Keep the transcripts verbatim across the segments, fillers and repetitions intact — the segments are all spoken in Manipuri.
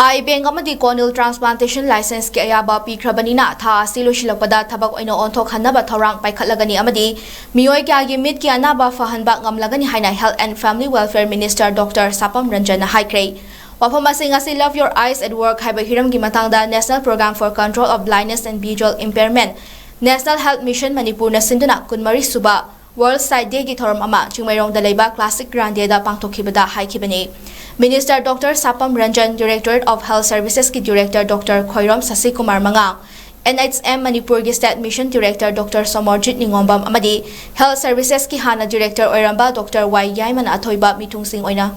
Eye bank ꯑꯃꯗꯤ corneal transplantation license ꯀꯤ ꯑꯌꯥꯕ ꯄꯤꯈ꯭ꯔꯕꯅꯤꯅ, ꯊꯥ ꯑꯁꯤ ꯂꯣꯏꯁꯤꯜꯂꯛꯄꯗ ꯊꯕꯛ ꯑꯣꯏꯅ ꯑꯣꯟꯊꯣꯛꯍꯟꯅꯕ ꯊꯧꯔꯥꯡ ꯄꯥꯏꯈꯠꯂꯒꯅꯤ ꯑꯃꯗꯤ ꯃꯤꯑꯣꯏ ꯀꯌꯥꯒꯤ ꯃꯤꯠꯀꯤ ꯑꯅꯥꯕ ꯐꯍꯟꯕ ꯉꯝꯂꯒꯅꯤ ꯍꯥꯏꯅ Health and Family Welfare Minister Doctor ꯁꯥꯄꯝ ꯔꯟꯖꯟꯅ ꯍꯥꯏꯈ꯭ꯔꯦ꯫ ꯋꯥꯐꯝ ꯑꯁꯤ ꯉꯁꯤ Love Your Eyes at Work ꯍꯥꯏꯕ ꯍꯤꯔꯝꯒꯤ ꯃꯇꯥꯡꯗ National Program for Control of Blindness and Visual Impairment, National Health Mission ꯃꯅꯤꯄꯨꯔꯅ ꯁꯤꯟꯗꯨꯅ ꯀꯨꯟꯃꯔꯤ ꯁꯨꯕ World Sight Day ꯒꯤ ꯊꯧꯔꯝ ꯑꯃ ꯆꯤꯡꯃꯩꯔꯣꯡꯗ ꯂꯩꯕ Classic Grande the ꯄꯥꯡꯊꯣꯛꯈꯤꯕꯗ ꯍꯥꯏꯈꯤꯕꯅꯤ꯫ Minister Doctor ꯁꯥꯄꯝ Ranjan, Directorate of Health Services ꯀꯤ Director Doctor Khoirom ꯁꯁꯤꯀꯨꯃꯥꯔ ꯃꯉꯥꯡ, N H M ꯃꯅꯤꯄꯨꯔꯒꯤ State Mission Director Doctor Somorjit ꯅꯤꯉꯣꯝꯕꯝ ꯑꯃꯗꯤ Health Services ꯀꯤ ꯍꯥꯟꯅ Director ꯑꯣꯏꯔꯝꯕ Doctor ꯋꯥꯏ ꯌꯥꯏꯃꯅ ꯑꯊꯣꯏꯕ ꯃꯤꯊꯨꯡꯁꯤꯡ ꯑꯣꯏꯅ,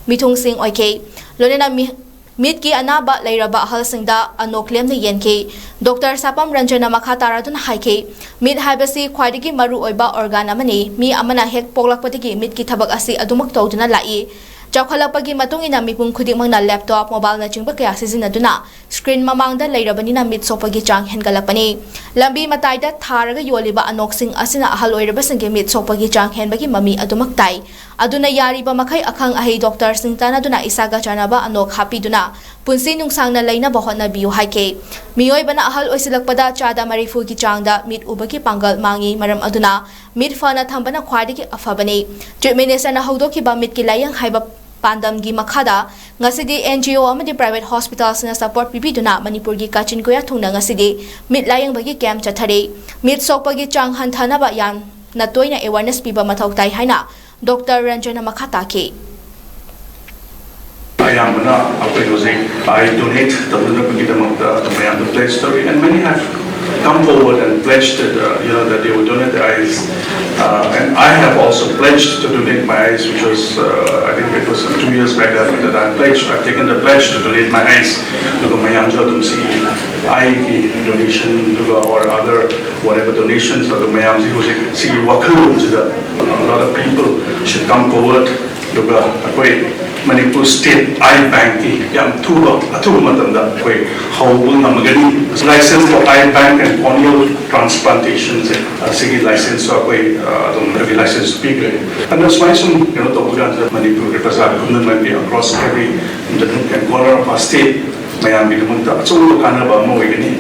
ꯃꯤꯊꯨꯡꯁꯤꯡ ꯑꯣꯏꯈꯤ꯫ ꯂꯣꯏꯅꯅ ꯃꯤ-, ꯃꯤꯠꯀꯤ ꯑꯅꯥꯕ ꯂꯩꯔꯕ ꯑꯍꯜꯁꯤꯡꯗ ꯑꯅꯣꯛ ꯂꯦꯝꯅ ꯌꯦꯟꯈꯤ꯫ Doctor ꯁꯥꯄꯝ ꯔꯟꯖꯟꯅ ꯃꯈꯥ ꯇꯥꯔꯗꯨꯅ ꯍꯥꯏꯈꯤ, ꯃꯤꯠ ꯍꯥꯏꯕꯁꯤ ꯈ꯭ꯋꯥꯏꯗꯒꯤ ꯃꯔꯨ ꯑꯣꯏꯕ organ ꯑꯃꯅꯤ꯫ ꯃꯤ ꯑꯃꯅ ꯍꯦꯛ ꯄꯣꯛꯂꯛꯄꯗꯒꯤ ꯃꯤꯠꯀꯤ ꯊꯕꯛ ꯑꯁꯤ ꯑꯗꯨꯃꯛ ꯇꯧꯗꯨꯅ ꯂꯥꯛꯏ꯫ ꯆꯥꯎꯈꯠꯂꯛꯄꯒꯤ ꯃꯇꯨꯡ ꯏꯟꯅ ꯃꯤꯄꯨꯝ ꯈꯨꯗꯤꯡꯃꯛꯅ laptop, mobile ꯅꯆꯤꯡꯕ ꯀꯌꯥ ꯁꯤꯖꯤꯟꯅꯗꯨꯅ screen ꯃꯃꯥꯡꯗ ꯂꯩꯔꯕꯅꯤꯅ ꯃꯤꯠ ꯁꯣꯛꯄꯒꯤ ꯆꯥꯡ ꯍꯦꯟꯒꯠꯂꯛꯄꯅꯤ꯫ ꯂꯝꯕꯤ ꯃꯇꯥꯏꯗ ꯊꯥꯔꯒ ꯌꯣꯜꯂꯤꯕ ꯑꯅꯣꯛꯁꯤꯡ ꯑꯁꯤꯅ ꯑꯍꯜ ꯑꯣꯏꯔꯕꯁꯤꯡꯒꯤ ꯃꯤꯠ ꯁꯣꯛꯄꯒꯤ ꯆꯥꯡ ꯍꯦꯟꯕꯒꯤ ꯃꯃꯤ ꯑꯗꯨꯃꯛ ꯇꯥꯏ꯫ ꯑꯗꯨꯅ ꯌꯥꯔꯤꯕ ꯃꯈꯩ ꯑꯈꯪ ꯑꯍꯩ doctor ꯁꯤꯡ ꯇꯥꯟꯅꯗꯨꯅ ꯏꯁꯥꯒ ꯆꯥꯟꯅꯕ ꯑꯅꯣꯛ ꯍꯥꯞꯄꯤꯗꯨꯅ ꯄꯨꯟꯁꯤ ꯅꯨꯡꯁꯥꯡꯅ ꯂꯩꯅꯕ ꯍꯣꯠꯅꯕꯤꯌꯨ ꯍꯥꯏꯈꯤ꯫ ꯃꯤꯑꯣꯏꯕꯅ ꯑꯍꯜ ꯑꯣꯏꯁꯤꯜꯂꯛꯄꯗ ꯆꯥꯗ ꯃꯔꯤꯐꯨꯒꯤ ꯆꯥꯡꯗ ꯃꯤꯠ ꯎꯕꯒꯤ ꯄꯥꯡꯒꯜ ꯃꯥꯡꯏ꯫ ꯃꯔꯝ ꯑꯗꯨꯅ ꯃꯤꯠ ꯐꯅ ꯊꯝꯕꯅ ꯈ꯭ꯋꯥꯏꯗꯒꯤ ꯑꯐꯕꯅꯤ꯫ Chief Minister ꯅ ꯍꯧꯗꯣꯛꯈꯤꯕ ꯃꯤꯠꯀꯤ ꯂꯥꯌꯦꯡ ꯍꯥꯏꯕ ꯄꯥꯟꯗꯝꯒꯤ ꯃꯈꯥꯗ ꯉꯁꯤꯗꯤ N G O ꯑꯃꯗꯤ private hospital ꯁꯤꯡꯅ support ꯄꯤꯕꯤꯗꯨꯅ ꯃꯅꯤꯄꯨꯔꯒꯤ ꯀꯥꯆꯤꯟ ꯀꯣꯌꯥ ꯊꯨꯡꯅ ꯉꯁꯤꯗꯤ ꯃꯤꯠ ꯂꯥꯌꯦꯡꯕꯒꯤ camp ꯆꯠꯊꯔꯤ꯫ ꯃꯤꯠ ꯁꯣꯛꯄꯒꯤ ꯆꯥꯡ ꯍꯟꯊꯅꯕ ꯌꯥꯝꯅ ꯇꯣꯏꯅ awareness ꯄꯤꯕ ꯃꯊꯧ ꯇꯥꯏ ꯍꯥꯏꯅ Doctor ꯔꯟꯖꯟꯅ ꯃꯈꯥ ꯇꯥꯈꯤ꯫ ꯑꯌꯥꯝꯕꯅ ꯑꯩꯈꯣꯏ ꯍꯧꯖꯤꯛ eye donate ꯇꯧꯅꯅꯕꯒꯤꯗꯃꯛꯇ ꯃꯌꯥꯝꯗ pledge ꯇꯧꯔꯤ, and many have come forward and pledged that, uh, you know, that they would donate their eyes. Uh, and I have also pledged to donate my eyes, which was, uh, I think it was two years back that, that I pledged, I've taken the pledge to donate my eyes. ꯑꯗꯨꯒ ꯃꯌꯥꯝꯁꯨ ꯑꯗꯨꯝ ꯁꯤ eye ꯒꯤ donation ꯑꯗꯨꯒ or other whatever donations ꯑꯗꯨ ꯃꯌꯥꯝꯁꯤ ꯍꯧꯖꯤꯛ ꯁꯤꯒꯤ ꯋꯥꯈꯜꯂꯣꯟꯁꯤꯗ a lot of people should come forward. ꯑꯗꯨꯒ ꯑꯩꯈꯣꯏ ꯃꯅꯤꯄꯨꯔ ꯁ꯭ꯇꯦꯠ ꯑꯥꯏ ꯕꯦꯡꯛꯀꯤ ꯌꯥꯝ ꯊꯨꯕ ꯑꯊꯨꯕ ꯃꯇꯝꯗ ꯑꯩꯈꯣꯏ ꯍꯧꯕ ꯉꯝꯃꯒꯅꯤ꯫ License for eye bank and corneal transplantation ꯁꯦ, ꯑꯁꯤꯒꯤ ꯂꯥꯏꯁꯦꯟꯁꯁꯨ ꯑꯩꯈꯣꯏ ꯑ, ꯑꯗꯨꯝ ꯑꯩꯈꯣꯏꯒꯤ ꯂꯥꯏꯁꯦꯟꯁ ꯄꯤꯈ꯭ꯔꯦ꯫ ꯑꯗꯨꯅ ꯁꯨꯃꯥꯏꯅ ꯁꯨꯝ ꯀꯩꯅꯣ ꯇꯧꯕ ꯀꯥꯟꯁꯤꯗ ꯃꯅꯤꯄꯨꯔꯒꯤ ꯄ꯭ꯔꯖꯥ ꯄꯨꯝꯅꯃꯛꯀꯤ across every nook and corner of our state ꯃꯌꯥꯝꯒꯤꯗꯃꯛꯇ ꯑꯆꯧꯕ ꯀꯥꯟꯅꯕ ꯑꯃ ꯑꯣꯏꯒꯅꯤ꯫